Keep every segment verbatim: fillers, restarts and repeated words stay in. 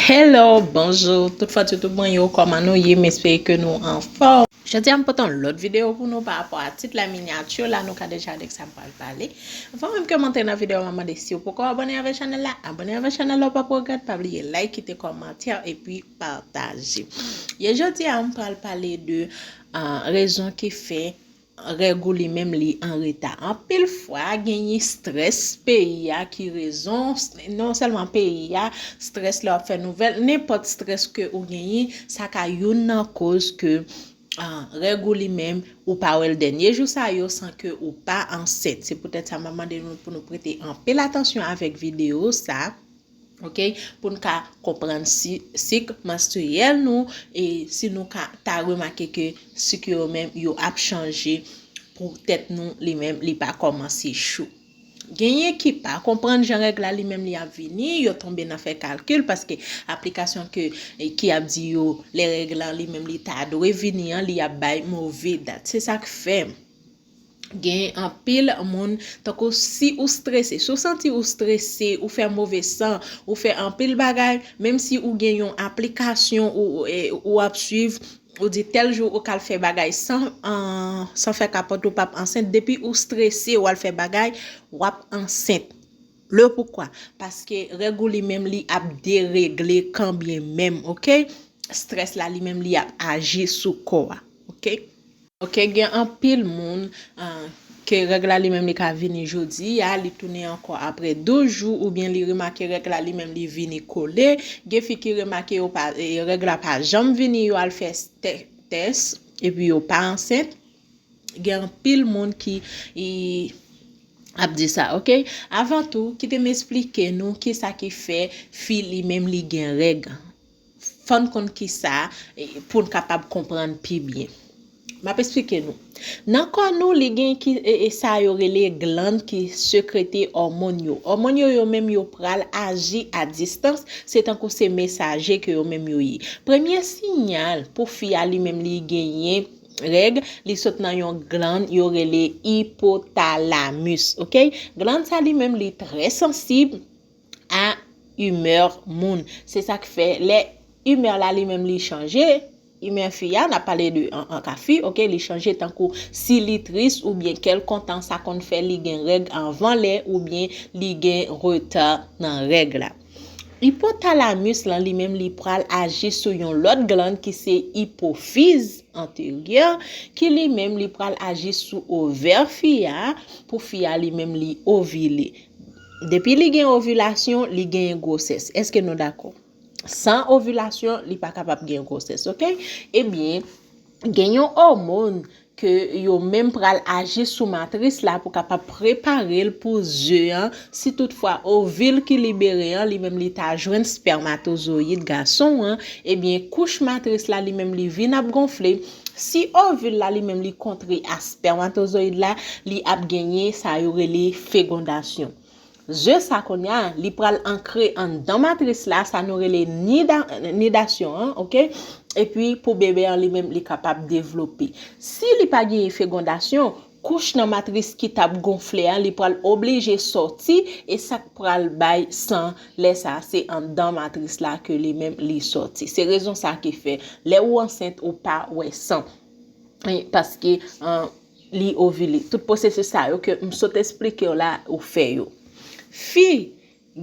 Hello, bonjou, tout fanatik mwen yo, kòman nou ye? M espere ke nou anfòm. Jodi a m pote yon lòt videyo pou nou pa rapò a tit la, minyati la, nou ka deja wè de sa m pral pale. Anvan menm ke m antre nan videyo a, m ap mande si w poko abòne avèk chanèl la, abòne avèk chanèl la, w p ap regrèt, pa bliye like, kite kòmantè, epi pataje. Ye jodi a, m pral pale de ah, rezon ki fè règ ou li menm li an reta. Anpil fwa, genyen strès peyi a ki rezon, non sèlman peyi a, strès lè w ap fè nouvèl, nenpòt strès ke ou genyen, sa ka youn nan koz ke ah, règ ou li menm, ou pa wè l dènye jou sa yo san ke ou pa ansent. Se poutèt sa m ap mande nou pou nou prete anpil atansyon avèk videyo sa. Ok, pou n ka konprann si, sik manstriyèl nou, e si nou ka ta remake ke sik yo menm yo ap chanje pou tèt nou, li menm li pa kòmanse cho. Genyen ki pa konprann jan règ la li menm li ap vini, yo tonbe nan fè kalkil paske aplikasyon ke, e ki ap di yo lè règ la li menm li ta dwe vini an, li ap bay move dat. Se sa k fè gen anpil moun, tankou si ou strese, si w santi ou strese, ou fè move san, ou fè anpil bagay, menm si ou gen yon aplikasyon ou, ou, e, ou ap swiv, ou di tèl jou ou ka al fè bagay san, an, san fè kapòt ou p ap ansent, depi ou strese, w al fè bagay, w ap ansent. Le poukwa? Paske règ ou li menm li ap deregle kanbyen menm, ok? Strès la li menm li ap aji sou kò a, ok? Ok, gen anpil moun, ah, ke règ la li menm li ka vini jodi a, li tounen ankò apre douz jou, oubyen li remake règ la li menm li vini kole. Gen fi ki remake yo pa, e, règ la pa janm vini, yo al fè tè-, tès, epi yo pa ansent. Gen anpil moun ki, e, ap di sa, ok? Avan tou, kite m esplike nou kisa ki fè fi li menm li gen règ. Fò n konn kisa, e, pou n kapab konprann pi byen. M ap esplike nou. Nan kò nou, li gen ki, e, e, sa yo rele glann ki sekrete òmòn yo. Òmòn yo, yo menm yo pral aji a distans, se tankou se mesaje ke yo menm yo ye. Premye siyal pou fi a li menm li genyen règ, li sot nan yon glann yo rele ipotalamis, ok? Glann sa li menm li trè sansib a imè moun. Se sa k fè lè imè la li menm li chanje, imè fi a, n ap pale de an, an ka fi, ok, li chanje tankou si li tris oubyen ke l kontan, sa konn fè li gen règ anvan lè oubyen li gen reta nan règ la. Ipotalamis lan li menm li pral aji sou yon lòt glann ki se ipofiz anteryè, ki li menm li pral aji sou ovè fi a, pou fi a li menm li ovile. Depi li gen ovilasyon, li genyen gwosès. Èske nou dakò? San ovilasyon, li pa kapab gen gwosès, ok? Ebyen, gen yon òmòn ke yo menm pral aji sou matris la pou kapab prepare l pou ze an. Si toutfwa ovil ki libere an, li menm li ta jwenn spèmatozoyid gason an, ebyen, kouch matris la, li menm li vin ap gonfle. Si ovil la, li menm li kontre a spèmatozoyid la, li ap genyen sa yo rele fegondasyon. Ze sa kounye a, li pral ankre anndan matris la, sa nou rele nida-, nidasyon an, ok? Epi pou bebe an li menm, li kapab devlope. Si li pa genyen fegondasyon, kouch nan matris ki t ap gonfle a, li pral oblije sòti, e sa k pral bay san, lè sa a, se anndan matris la ke li menm li sòti. Se rezon sa ki fè, lè ou ansent, ou pa wè san. E, paske, an, li ovile. Tout pwosesis sa yo ke m sot esplike w la, ou fè yo. Fi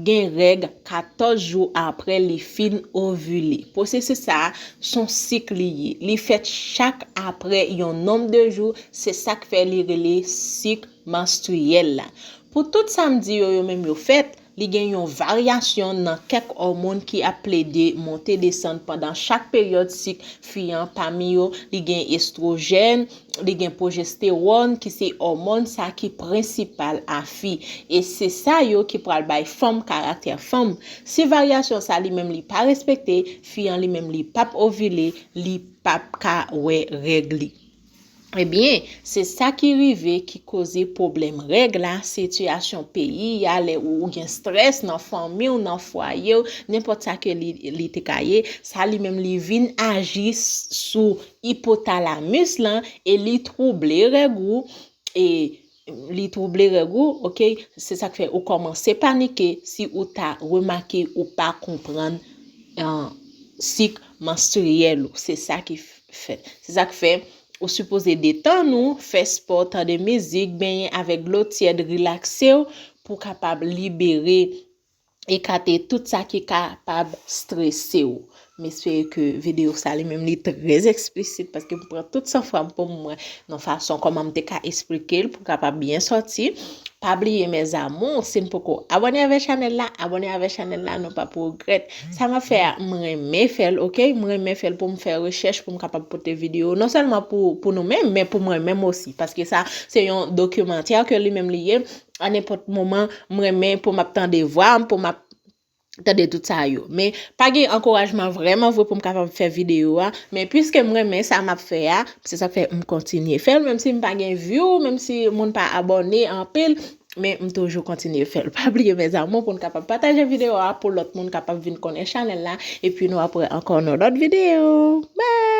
gen règ katòz jou apre li fin ovile. Pwosesis sa a, s on sik li ye. Li fèt chak apre yon nonb de jou, se sa k fè li rele sik manstriyèl la. Pou tout sa m di yo, yo menm yo fèt, li gen yon varyasyon nan kèk òmòn ki ap plede monte desann pandan chak peryòd sik fi an. Pami yo, li gen estwojèn, li gen pwojestewòn, ki se òmòn sa ki prensipal a fi. E se sa yo ki pral bay fanm karaktè fanm. Si varyasyon sa li menm li pa respekte, fi an li menm li p ap ovile, li p ap ka wè règ li. Ebyen, se sa ki rive ki koze pwoblèm règ la, sitiyasyon peyi a, lè ou, ou gen strès nan fanmi w, nan fwaye w, nenpòt sa ke li, li te ka ye, sa li menm li vin aji s-, sou ipotalamis lan e li twouble règ ou, e li twouble règ ou, ok? Se sa k fè ou kòmanse panike si ou ta remake ou pa konprann an, sik manstriyèl ou. Se sa ki fè. Se sa k fè ou sipoze detann ou, fè spò, tande mizik, benyen avèk dlo tyèd, rilakse w pou w kapab libere, ekate tout sa ki kapab strese w. M espere ke videyo sa li menm li trè eksplisit paske m pran tout san fwa m pou m wè nan fason kòman m te ka esplike l pou kapab byen sòti. Pa bliye, mes amours, si n poko abòne avèk chanèl la, abòne avèk chanèl la, nou p ap regrèt. Sa m ap fè a, m renmen fè l, oke? M renmen fè l pou m fè rechèch, pou m kapab pote videyo, non sèlman pou, pou nou menm, men pou mwen menm osi. Paske sa, se yon dokimantè ke li menm li ye. A nenpòt moman, m renmen pou m ap tande vwa m, pou m ap tande tout sa yo. Men pa gen ankourajman vrèman vre pou m kapab fè videyo a. Men piske m renmen sa m ap fè a, se sa k fè m kontinye fè l, menm si m pa gen view, menm si moun pa abòne anpil, men m toujou kontinye fè l. Pa bliye, mes amours, pou n kapab pataje videyo a pou lòt moun kapab vin konnen chanèl la. Epi nou ap wè ankò nan lòt videyo. Bye!